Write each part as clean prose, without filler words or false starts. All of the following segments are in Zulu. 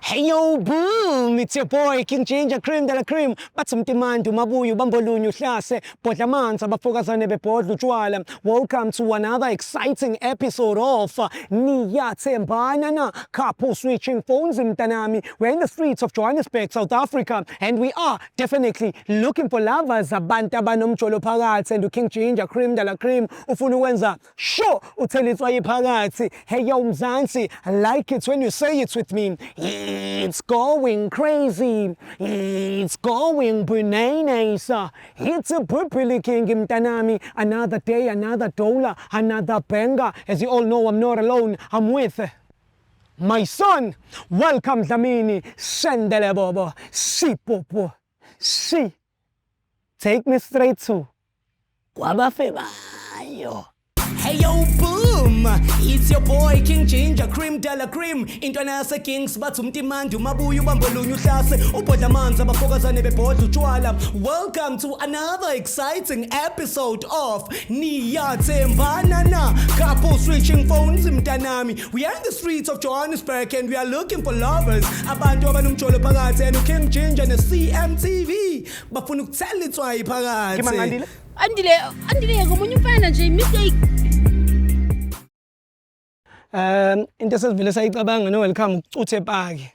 Hey yo, boom! It's your boy King Ginger Cream de la Cream. Bathi mtimandi umabuye ubambolunye uhlase bhodla amanzi abafokazane bebhodla utshwala. Welcome to another exciting episode of Niyathembana na Couple Switching Phones mntanami. We're in the streets of Johannesburg, South Africa, and we are definitely looking for lovers, abantu abanomjolo phakathi, and King Ginger Cream de la Cream ufuna ukwenza sure uthela itswayi phakathi. Hey yo Mzansi, I like it when you say it with me. It's going crazy. It's going bananas. It's a purple king mntanami. Another day, another dollar, another banger. As you all know, I'm not alone. I'm with my son. Welcome Dlamini. Sendele bobo. Si popo. Si. Take me straight to kwabafebayo. Hey yo boom, it's your boy King Ginger Cream de la Cream. Intwana yase Kings bathi umtimandi umabuye ubambolunye uhlase ubhodla amanzi abafokazane bebhodla utshwala. Welcome to another exciting episode of Niyathembana na Couple Switching Phones mntanami. We are in the streets of Johannesburg and we are looking for lovers. Abantu abanomjolo phakathi and King Ginger ne CMTV bafuna ukuthela itswayi phakathi. Ngimangandile. Andile, Andile ngomunye umfana nje mistake. Into esesivele sayicabanga no welcome ukucutha epaki.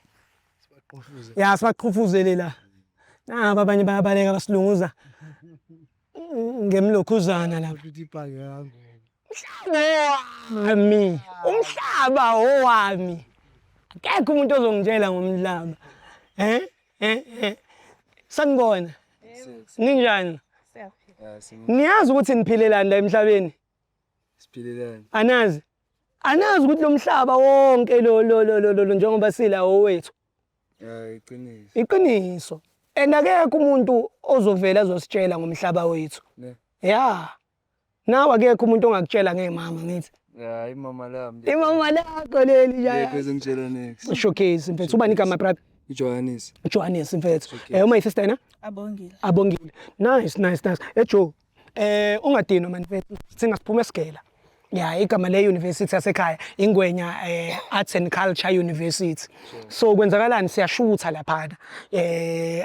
Ya, sibaqhufuzele la. Naba abanye bayabaleka basilunguza ngemlokhuzana lapha. Wami, umhlaba owami. Akekho umuntu ozongitshela ngomhlaba. Eh? Eh? Eh. Sanibona. Ninjani? Niyazi ukuthi niphilelani la emhlabeni? Siphilelani? Anazi. Anazi ukuthi lo mhlaba wonke lo lo lo lo lo njengoba sila owethu. Ya, iqiniso. Iqiniso. And akekho umuntu ozovela azositshela ngomhlaba wethu. Ne. Ya. Nawe akekho umuntu ongakutshela ngemama ngithi. Ya, imama lami. Imama lakho leli Yekho ya. ezongitshela next. Showcase mfethu, ubani igama, brother? UJohannes. Johannes mfethu. Eh, uma sister na? Abongile. Abongile. Nice, nice, nice. Eh Joe, eh ungadinwa man mfethu. Singa siphume esigela. Ya, igama le university yasekhaya Ingwenya Arts and Culture University. So kwenzakalani, siyashutha laphana.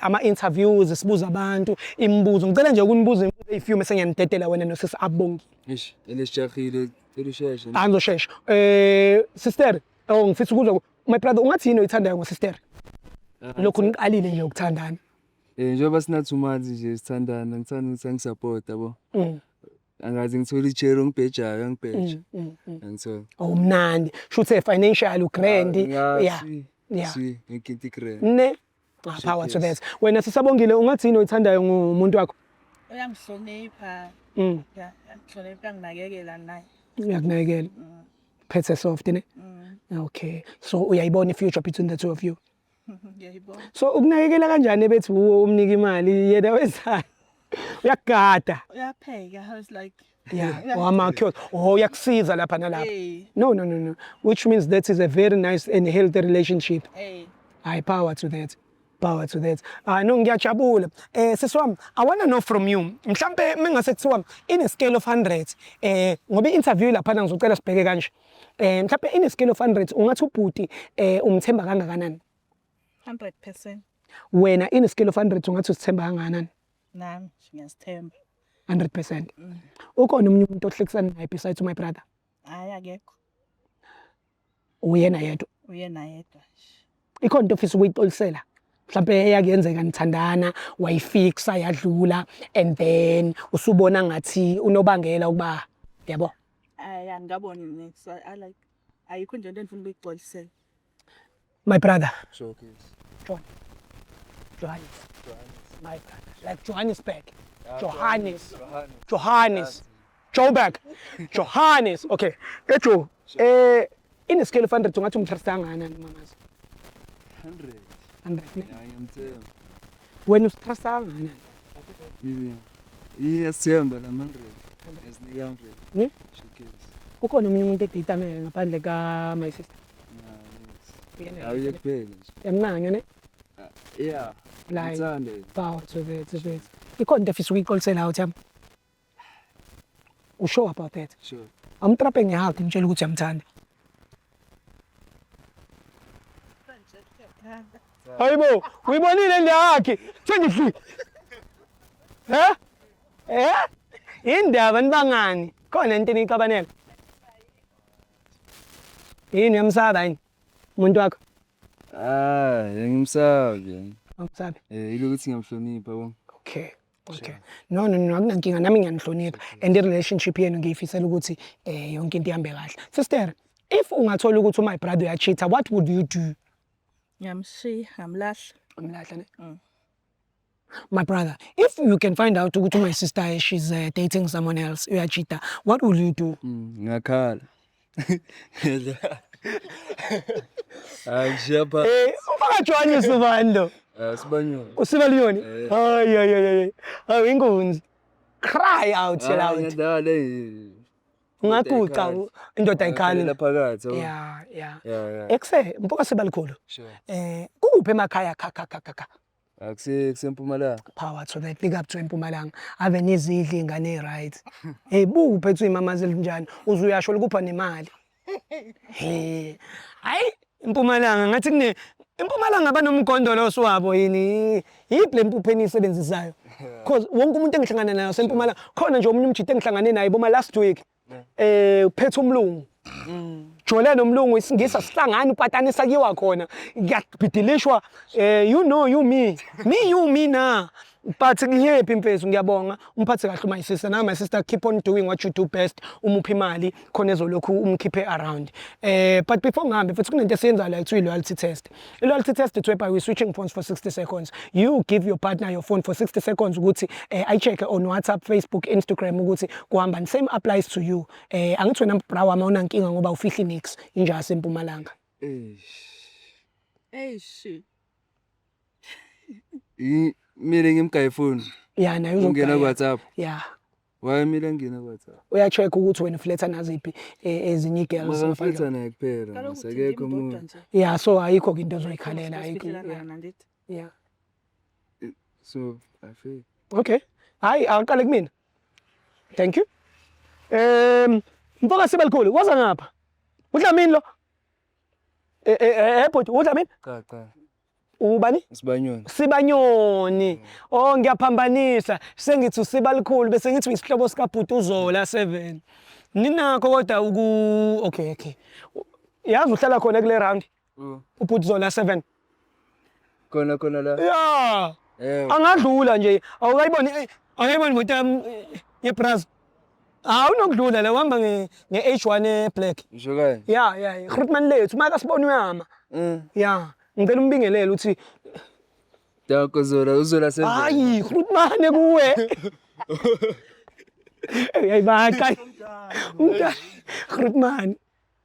Ama interviews, sibuza abantu imibuzo. Ngicela nje ukunibuza imibuzo eyi-few mase ngiyanidedela wena nosisi Abongile. Eish, elesijahile, cela usheshe. Angizoshesha. Sister, oh, ngifisa ukuzwa my brother, ungathi yini oyithandayo ngosister? Lokhu niqalile nje ukuthandana. Eh, njengoba sina 2 months nje sithandana, ngithanda ukuthi angisupport, yabo. Angaze ngithole ijero ngibhejayo, angibheja. Angithola. Oh, mnandi. Shuthe financial ugrand. Yeah. Si, ngikinti grand. Ne? Ah, power to that. Wena sisabongile, ungathi yini oyithandayo ngomuntu wakho? Uyangihlonipha. Ya, uyangihlonipha, uyanginakekela naye. Uyakunakekela. Phethe soft ne? Okay. So uyayibona i-future between the two of you? Ngiyayibona. So ukunakekela kanjani bethi uwo umnika imali, yena wenzani? Uyakugada. Uyapheka. I was like Yeah, wamakho. Oh, uyakusiza lapha nalapha. Hey. No, no, no, no. Which means that is a very nice and healthy relationship. Hey. Hayi, power to that. Power to that. Ah no, ngiyajabula. Sisi wami, I want to know from you. Mhlambe mengase kuthiwa in a scale of 100, ngoba i-interview lapha ngizocela sibheke kanje. Mhlambe in a scale of 100, ungathi ubhuti umthemba kangakanani? 100%. Wena in a scale of 100, ungathi usithemba kangakanani? Nami ngiyazithemba. 100%. Ukhona omunye umuntu ohlekisana naye besides my brother? Hayi, akekho. Uyena yedwa. Uyena yedwa nje. Ikhona into ofisa ukuyixolisela? Mhlambe eyakuyenzeka nithandana, wayifixa yadlula, and then usubona ngathi unobangela ukuba yabo. Hayi, angikaboni next. I like ayikho nje into endifuna ukuyixolisela. My brother. Showcase. John. Johannes. My brother. Like Johannesburg. Johannes. Johannes. Joburg. Johannes. Okay. Ejo, in a scale of 100, ungathi umtrust kangakanani mamazi? 100. 100 ne? Ya, ngiyamthemba. Wena usitrust kangakanani? Bibi. Iyasithemba la 100. Yasinika 100. Ne? Showcase. Kukhona omunye umuntu edate naye ngaphandle ka my sister? Ya, yes. Awuye kuphela nje. Yamncane ne? Yeah. Like Ngithanda. Power to that, to that. Ikhona into efisa ukuyixolisela out yami? Usure about that? Sure. Amtrape ngehug, ngitshela ukuthi uyamthanda. Hayibo, uyibonile le yakhe. 23. Eh? Eh? Indaba nibangani? Khona into enixabanela. Yini uyamsaba yini? Umuntu wakho? Ah, ngimsabi. Awumsabi? Eh, ilokuthi ngiyamhlonipha yabo. Okay. Okay. No no no akunankinga nami ngiyanihlonipha and i-relationship yenu ngiyifisela ukuthi eh yonke into ihambe kahle. Sister, if ungathola ukuthi my brother uyacheata, what would you do? Ngiyamshiya, ngamlahla. Umlahla ne? My brother, if you can find out ukuthi my sister she's dating someone else, uyacheata, what will you do? Ngiyakhala. Hayi ngishiya phansi. Eh, ufaka jwani usubani lo? Ah, Sibanyoni. Usibaliyoni? Eh. Hayi hayi hayi. Hayi inkunzi. Cry out Ah, loud. ngiyadlala eh. Ungaguqa indoda ayikhali. Ngakhalela phakathi. yabo. Yeah, yeah. Yeah, yeah. Ekse mpoka sibalikhulu. Sure. Eh, kukuphi emakhaya kha kha kha kha kha. Akuse kusempumalanga. Power to that big up to eMpumalanga. Ave nizidle ingane right. Hey buphi ethu imama zelinjani uze uyasho likupha nemali. He. Hayi eMpumalanga ngathi kune eMpumalanga banomgondoloso wabo yini? Yiphi le mpuphu eniyisebenzisayo? Cause wonke umuntu engihlangana naye waseMpumalanga khona nje omunye umjita engihlangane naye boma last week. Eh uphethe umlungu. Jole nomlungu isingisi asihlangani upatanisa kuyiwa khona ngiyabhidilishwa eh you know you me me you me na but ngihappy mfethu ngiyabonga umphathe kahle my sister now my sister keep on doing what you do best umuphe imali khona ezolokhu umkhiphe around eh but before ngihambe futhi kunento esiyenzayo la kuthiwa i-loyalty test. I-loyalty test it's whereby we switching phones for 60 seconds. You give your partner your phone for 60 seconds ukuthi eh, ayi-check on WhatsApp, Facebook, Instagram ukuthi kuhambani. Same applies to you. Eh angithi wena bra wami awunankinga ngoba ufihli nix inja yasempumalanga. Eish. Eish. Mina ngimgaye ifoni. Ya naye Ungena uzogaya. ku-WhatsApp. Ya. Why mina ngina ku-WhatsApp? Uya-check ukuthi wena ufletha naziphi eh, ezinye i-girls. Makangifletha naye kuphela. Kaloku Sekekho ndim ndodwa umuntu. nje. Yeah, so ayikho ke into ozoyikhalela ayikho. Sifihlelana Yeah. nandithi. Yeah. So I feel. Okay. Hayi awuqale kumina. Thank you. Mfoka Sibalikhulu, woza ngapha. Udlamini lo. Eh eh eh bhuti, udlamini? Cha cha. Ubani? Sibanyoni. Sibanyoni. Oh ngiyaphambanisa. Sengithi uSibalikhulu bese ngithi uyisihlobo sikaBhuti uZola 7. Ninakho kodwa uku okay okay. Yazi uhlala khona kule round. UBhuti Zola 7. Khona khona la. Yeah. Eh. Angadlula nje awukayiboni eh, awukayiboni imoto yami eh, yebrazo. Awunokudlula la uhamba nge nge-H1 eblack. Ngisho kanje. Ya ya, Grootman lethu maka sibona uyama. Ya, ngicela umbingelele uthi Danko Zola, uZola 7. hayi Grootman kuwe. Uyayibaqa. Umntana Grootman.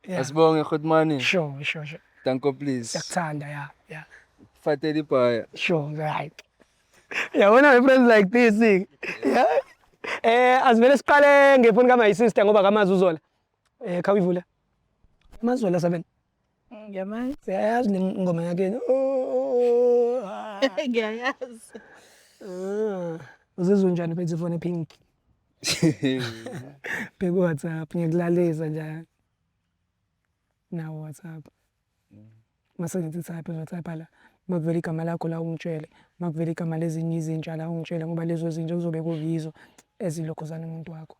Yeah. Asibonge Grootman. Sure, sure, sure. Danko please. Siyakuthanda ya, ya. Fatela ibhaya. Sure, right. Yabona my friends like this. Eh? Yeah. Eh asivele siqale ngefoni ka my sister ngoba kamazi uZola. Eh khawuyivula. Amazola 7. Ngiyamazi. Siyayazi le ngoma yakhe. Oh. ah. Ngiyayazi. Ah. Uzizwa njani phethe ifoni epink? Bheka WhatsApp ngikulalisa njalo. Nawo WhatsApp. Mase ngithi type uzotype la. Makuvela igama lakho la ungitshele. Makuvela igama lezinye izintsha la ungitshele ngoba lezo zinto kuzobe kuyizo ezilokhuzana umuntu wakho.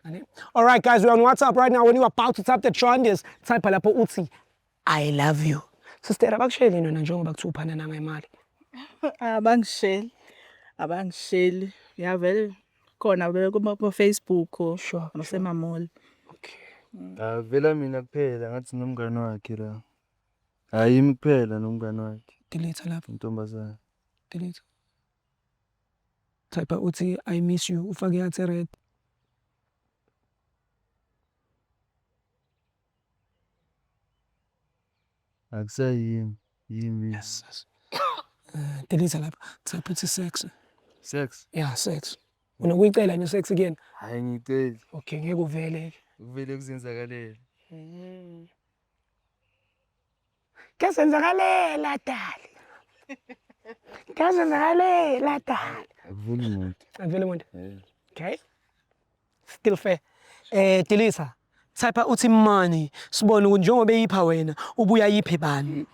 Ane? All right guys, we're on WhatsApp right now. When you are about to type the trenders, type lapho uthi I love you. Sister abakusheli nona njengoba kuthiwa uphana nangemali. Abangisheli. Abangisheli. Ya vele khona vele kuma Facebook Sure, nasemamall. Okay. Ah, vela mina kuphela ngathi nomngane wakhe la. Hayi yimi kuphela nomngane wakhe. Delete lapho, Intombazana. delete. Type uthi I miss you ufake yathi red. Akusayimi. Yimi. Yes. yes. Delete lapho. Type uthi sex. Sex. Yeah, sex. Unokuyicela nje sex kuyena. Hayi ngiceli. Okay, ngeke uvele ke. Kuvele kuzenzakalela. Kuyazenzakalela dali. Kuyazenzakalela dali. Akuveli muntu. Avele muntu. Eh. Okay. Still fair. Eh Delisa, type uthi money sibone ukuthi njengoba eyipha wena ubuya yiphe bani.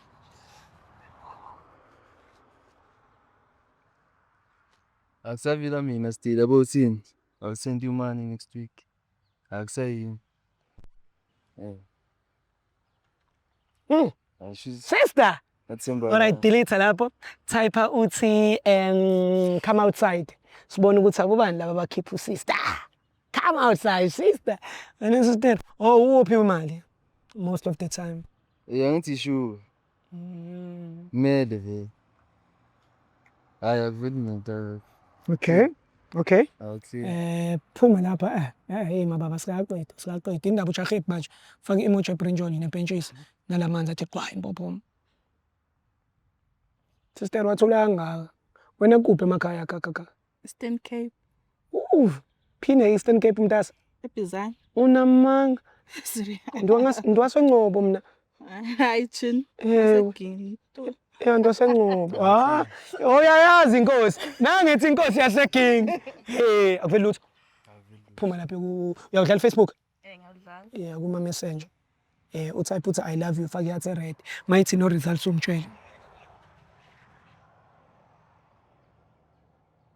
Akusavela mina still yabo uthini? I'll send you money next week. Akusayini. Eh. Sister. Ngathemba. Alright, delete lapho. Type uthi come outside. Sibone ukuthi akubani laba bakhipha usister. Come outside sister. And then sister, oh uphi imali? Most of the time. Yeah, ngithi sure. Kumele vele. Hayi akuveli nento. Okay. Okay. Awuthi. Phuma lapha hey mababa sikaqeda sikaqeda indaba ujahephi manje faka i-emoji ebrinjol nepentshisi nalamanzi athi qwa impophoma. Sister wathula kangaka. Wena kuphi emakhaya kaka? Eastern Cape. Phine Eastern Cape mntasa. eBhizana. Unamanga. Ndiwasengcobo mna. Hayi chin. Ewe. Yeah, ndiwasengcobo. Ah, uyayazi inkosi. Nangithi inkosi yaseGingi. Hey, akuveli lutho. Phuma lapha ku uyawudlala Facebook? Eh ngiyawudlala. Yeah, kuma messenger. Utype uthi I love you fake yathi red. Mayithi no results ungitshele.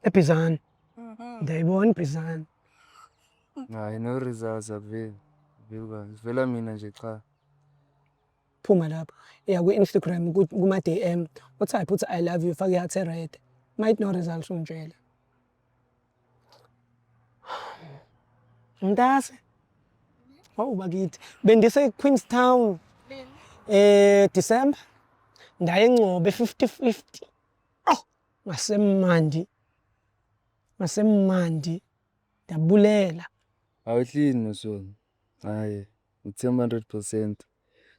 eBhizana. Ndiyayibona iBhizana. Hayi no results akuveli. Akuveli kwa. Vela mina nje cha. Phuma lapho. Yeah, ku-Instagram kuma DM utype uthi I love you fake yathi red. Might no results ungitshele. Mntase. Wawu bakithi. Bendise Queenstown. December. Ndaye eNgcobo 50-50. Oh, ngasemandi. Ngasemandi. Ndiyabulela. Awuhlini nosona. Hayi, ngithemba 100%.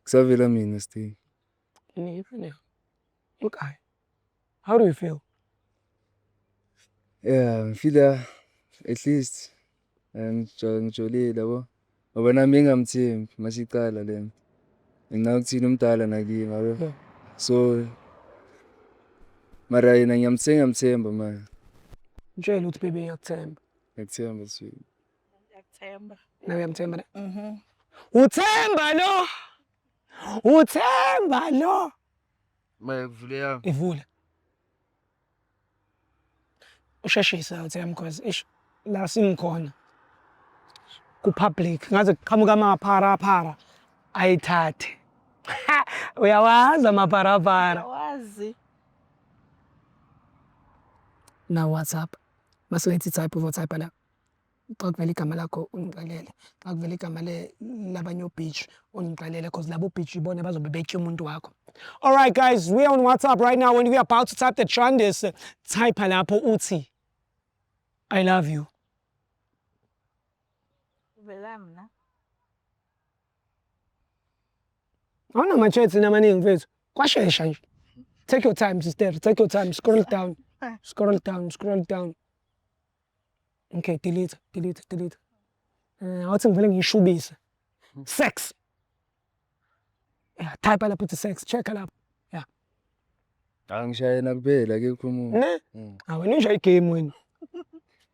Kusavela mina still. Ne. Okay. How do you feel? Yeah, ngifila at least ngijolile yabo. Ngoba nami ngingamthembi masicala lento. Nginakuthini umdala nakimi yabo. Yeah. So mara yena ngiyamthemba manje. Mtshele ukuthi baby ngiyakuthemba. Ngiyakuthemba sweet. Ngiyakuthemba. Nawe uyamthemba ne? Mhm. Uthemba lo. Uthemba lo. Maye kuvule yami. Ivula. Usheshisa uthemba because ish la simkhona. Ku public ngaze kuqhamuka amaphara phara ayithathe. Uyawazi amaphara phara. Wazi. Na WhatsApp. Mase type uzotype la. Xa kuvela igama lakho ungixelele. Xa kuvela igama labanye obeach ungixelele because labo beach ibona bazobe betya umuntu wakho. All right guys, we are on WhatsApp right now and we are about to type the Chandis. Type lapho uthi I love you. Vela mna. Awunama-chats namaningi mfethu. Kwashesha nje. Take your time sister, take your time. Scroll down. Scroll down, scroll down. Okay, delete, delete, delete. Awuthi ngivele ngiyishubise. Sex. Yeah, type lapho uthi sex, check lapho. Yeah. Angishayena kuphela akekho umuntu. Ne? Wena unja igame wena.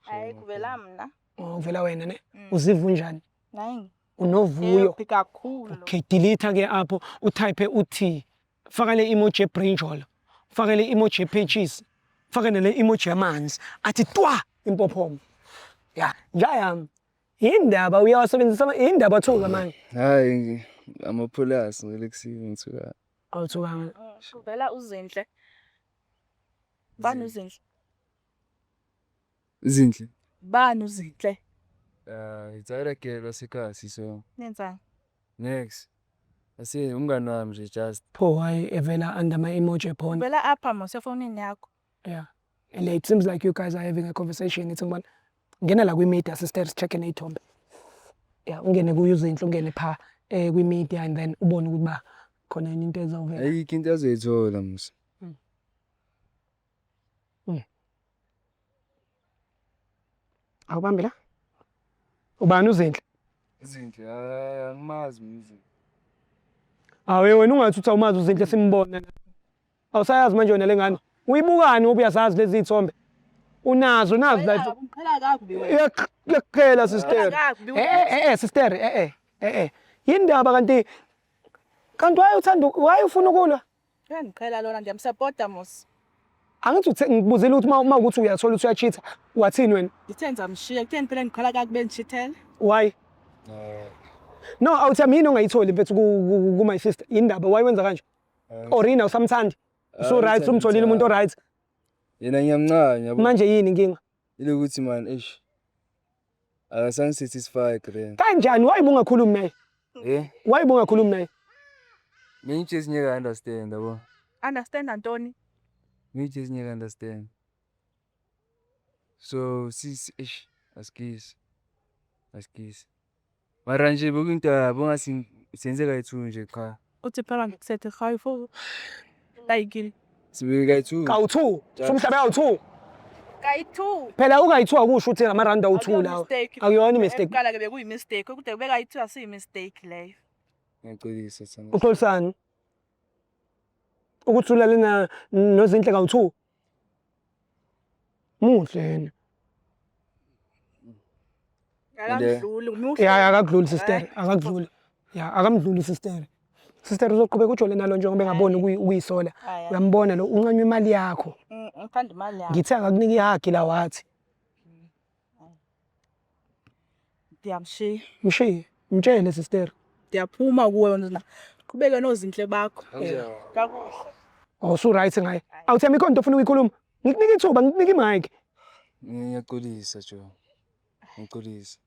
Hayi kuvela mna. Oh, kuvela wena ne? Uziva unjani? Nayi. Unovuyo. Happy kakhulu. Okay, delete ke apho utype uthi faka le emoji ebrinjol. Faka le emoji epeaches. Faka nale emoji yamanzi. Athi twa impophoma. Yeah, njayami. Indaba uyawasebenzisa indaba thuka manje. Hayi amaphulasi ngilekusiwe ngithuka. Awuthukanga. Kuvela uZinhle. Bani uZinhle? Izinhle. Bani uZinhle? It's either girl wasekasi so Nenzani? next. Ase umngani wami nje just Pho why evela under my emoji ephone. Vela apha mos efonini yakho. Yeah. And it seems like you guys are having a conversation. Ithi ngibona ngena la kwi-media sister check ney'thombe. Yeah, ungene kuyo uZinhle ungene pha kwi-media and then ubone ukuthi ba khona yini into ezovela. Ayikho into azoyithola mos. Awubambi la? Ubani uZinhle? Izinhle hayi angimazi mina izinhle. Awe wena ungathi uthi awumazi uZinhle simbona. Awusayazi manje wena lengane. Uyibukani ngoba uyazazi lezi zithombe? Unazo nazi la. Ngiqhela kakubi wena. Iyakuqhela sister. Kakubi wena. Sister Yindaba kanti why uthanda why ufuna ukulwa? Uyangiqhela lona ndiyamsupporta mos. Angithi uthe ngikubuzile ukuthi uma ukuthi uyathola ukuthi uya-cheat-a, wathini wena? Ngithe ngizamshiya, kutheni phela ngikhala kakube ngi-cheat-ela? Why? No, awuthi yini ongayitholi mfethu ku my sister? Yindaba why wenza kanje? Or yini awusamthandi? Usu right, umtholile umuntu o right. Yena ngiyamncanya yabo. Manje yini inkinga? Ilokuthi man eish. Akasangi-satisfy grand. Kanjani why bungakhulumi naye? Eh? Why bungakhulumi naye? Mina nje ngeke understand yabo. Understand Antoni? Mina nje ngeke understand. So sis eish asikisi. Asikisi. Mara nje bekuyinto yabo ngasi senze kayi-two nje qha. Uthi phela ngikusethe hayi fo. Like Sibeke kayi-two. Kawu-two. Sumhlabe kawu-two. kayi-two. Phela ukayi-two akusho ukuthi amarandi awu-two lawo. Akuyona i-mistake. Kuqala ke bekuyi-mistake, kude kube kayi-two asiyi-mistake leyo. Ngiyaxolisa Thando. Uxolisani? Ukuthi ulale na noZinhle kawu-two. Muhle yena. Akamdluli, muhle. Ya akakudluli sister, akakudluli. Ya akamdluli sister. Sister uzoqhubeka ujole nalo njengoba engaboni ukuyisola. Hhayi. Uyambona lo uncanywa imali yakho. Ngithanda imali yami. Ngithe akakunike i-hug la wathi. Ndiyamshiya. Mshiye, mtshele sister. Ndiyaphuma kuwe wena. Qhubeke nozinhle bakho. Kakuhle. Oh su right ngaye. Awuthi yami ikhona into ofuna ukuyikhuluma. Ngikunika ithuba, ngikunika i-mic. Ngiyaxolisa Jo. Ngiyaxolisa.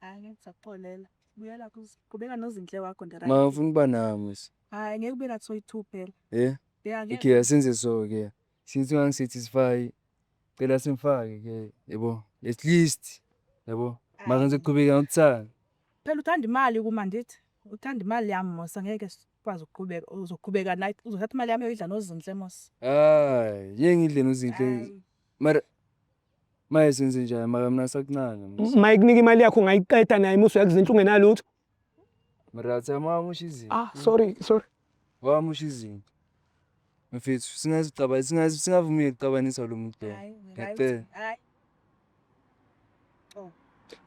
Hayi ngeke ngisakuxolela. Buyela qhubeka nozinhle wakho ndi right. Ma ufuna ukuba nami. Hayi ngeke ube nathi soyi-two phela. Eh? Yeah, ngeke. Okay, asenze so ke. Since ungangi-satisfy, cela simfake ke, yabo. At least, yabo. Mara ngizoqhubeka ngokuthanda. Phela uthanda imali kuma ndithi. Uthanda imali yami mos, angeke sikwazi ukuqhubeka. Uzoqhubeka naye, uzothatha imali yami uyoyidla nozinhle mos. Hayi, ngeke ngidle nozinhle. Hayi. Mara maye senze njani? Mara mina sakuncane mos. Mayikunika imali yakho ungayiqeda naye musu uyakuzinhle ungenalutho. Mara athi amamusha izinto. Ah, sorry, sorry. Wamusha izinto. Mfethu singazicabani singazi singavumeli ukuxabanisa lo muntu lo. Hayi, Ngiyacela. hayi.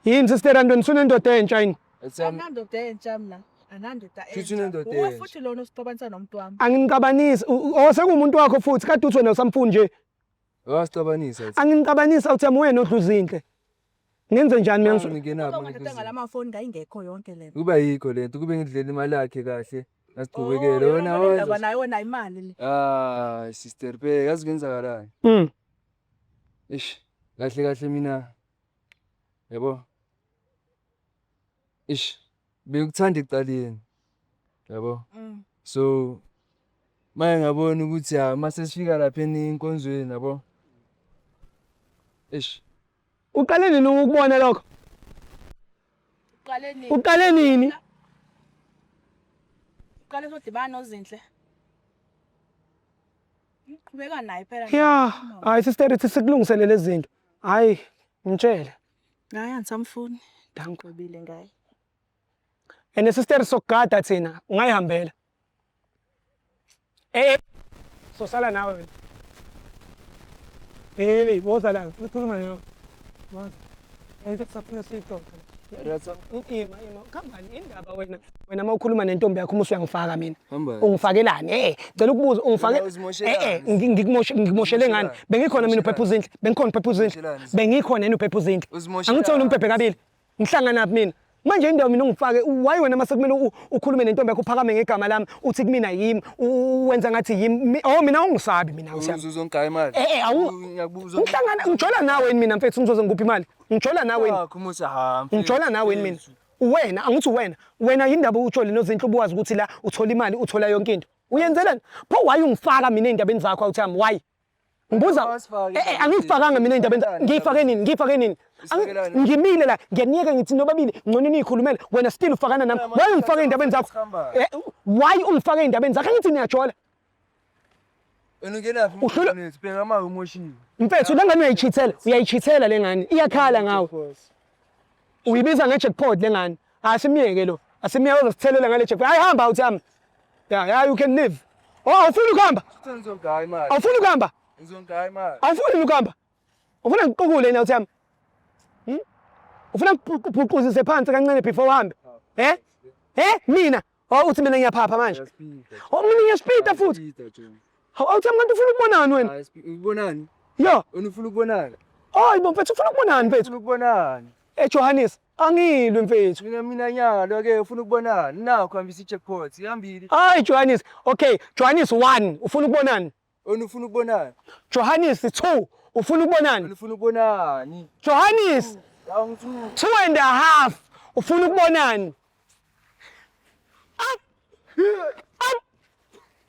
Yini sister Antoni usunendoda entsha yini? Athi yami Anandoda entsha mina. Anandoda Futhi unendoda Uwe entsha. futhi lona osixabanisa nomuntu wami. Anginiqabanisi. Oh sekuwumuntu wakho futhi kade uthi wena usamfuni nje. wasixabanisa athi. Anginiqabanisi awuthi yami wena odla uzinhle. Ngenze njani mina? Ngingenaphi Ungathatha ngalamafoni ngayingekho yonke le. Kuba yikho lento kube ngidlela imali yakhe kahle nasiqhubekele Oh, wena yona wazi. indaba nayo wena imali le. Ah sister bheka yazi kwenzakalani. Eish kahle kahle mina yabo. Eish bengikuthanda ekuqaleni. Yabo. So maye ngabona ukuthi ha mase sifika lapha enkonzweni yabo. Eish Uqale nini ukubona lokho? Uqale nini? Uqale nini? Uqale sodibana nozinhle. Qhubeka naye phela. Ya, hayi sister ithi sikulungisele lezi zinto. Hayi, ngitshele. Hayi angisamfuni. Danko. Ngigqibile ngaye. And sister sokugada thina, ungayihambela. Eh, sosala nawe wena. Hey, woza la, ukhuluma nawe. Woza. Into kusafuna siyixoxe. Ima, ima, khambani indaba wena. Wena uma ukhuluma nentombi yakho uma usuyangifaka mina. Hamba. Ungifakelani? Eh, ngicela ukubuza ungifake. Wena uzimoshelani? Eh, eh, ngikumoshele ngani? Bengikhona mina uphepha uzinhle. Bengikhona uphepha uzinhle. Uzimoshelani? Bengikhona yena uphepha uzinhle. Uzimoshelani? Angithi wena umphephe kabili. Ngihlangana naphi mina? Manje indawo mina ungifake why wena mase kumele ukhulume nentombi yakho uphakame ngegama lami uthi kumina yimi wenza ngathi yimi. Oh mina ungisabi mina usiyami. Uzongigaya imali. Eh eh awu Ngiyakubuza. ngihlangana ngijola nawe yini mina mfethu ngizoze ngikuphi imali? Ngijola nawe yini? Wakho umusa ha. mfethu. Ngijola nawe yini mina? Wena angithi wena wena yindaba ujole nozinhle ubuwazi ukuthi la uthola imali uthola yonke into. Uyenzelani? Pho why ungifaka mina ey'ndabeni zakho awuthi yami why? Ngibuza Awasifaki eh eh angifakanga mina ey'ndabeni ngiyifake nini? Ngiyifake nini? Isifakelani? Ngimile la ngiyaniyeka ngithi nobabili ngcono niyikhulumele wena still ufakana nami. Why ungifake ey'ndabeni zakho? Sihambayo. Eh, why ungifake ey'ndabeni zakho? Angithi niyajola. Wena ungenaphi? Uhlula- Bheka manje umoshile. Mfethu le ngane uyayichithela, uyayichithela le ngane. Iyakhala ngawe. Uyibiza nge-jackpot le ngane. Asimyeke lo. Asimyeke uzosithelela ngale jackpot. Hayi hamba awuthi hamba. Yeah, yeah, you can live. Oh, awufuni ukuhamba? Ngizongigaya imali. Awufuni ukuhamba? Ngizongigaya imali. Awufuni ukuhamba? Ufuna ngiqukule yini awuthi yami? Hmm? Ufuna ngibhuquzise phansi kancane before uhambe? Eh? Eh? Mina? Oh, uthi mina ngiyaphapha manje. Uyaspida. Oh, mina ngiyaspida futhi. Uyaspida, Joe. Hawu, awuthami, kanti ufuna ukubonani wena? Hayi, ukubonani? Ya. Wena ufuna ukubonani? Hayi bo mfethu, ufuna ukubonani mfethu? Ufuna ukubonani? Eh, Johannes, angilwe mfethu. Mina nyalo ke, ufuna ukubonani? Nakho hambisa i-jackpot, ihambile. Hayi Johannes, okay, Johannes 1, ufuna ukubonani? Wena ufuna ukubonani? Johannes 2, ufuna ukubonani? Wena ufuna ukubonani? Johannes Awungithuki. 2.5, ufuna ukubonani? Up! Up!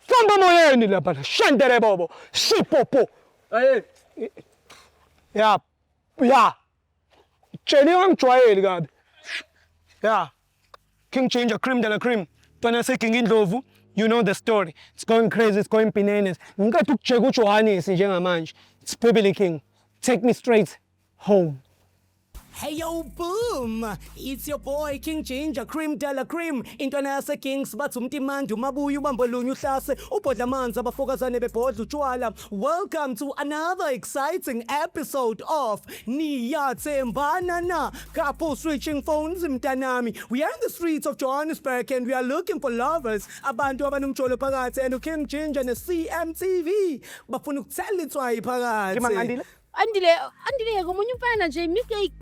Famba moyeni lapha, shandere bobo, shipopo. Aye. Ya. Tsheliwe, ngijwayeli kabi. Ya. King Ginger, cream de la cream. Ntwana seginga indlovu. You know the story. It's going crazy, it's going bananas. Ngicela ukujeka uJohannes njengamanje. It's Bubili King. Take me straight home. Hey yo, boom! It's your boy King Ginger, cream de la cream. Intwana yase Kings, bathi umtimandi umabuya ubambolunye uhlase ubhodla amanzi abafokazane bebhodla utshwala. Welcome to another exciting episode of Niyathembana Na. Couple switching phones mntanami. We are in the streets of Johannesburg and we are looking for lovers. Abantu abanomjolo phakathi and uKing Ginger ne CMTV bafuna ukuthela itswayi phakathi. Andile, Andile, ngomunye umfana nje mistake.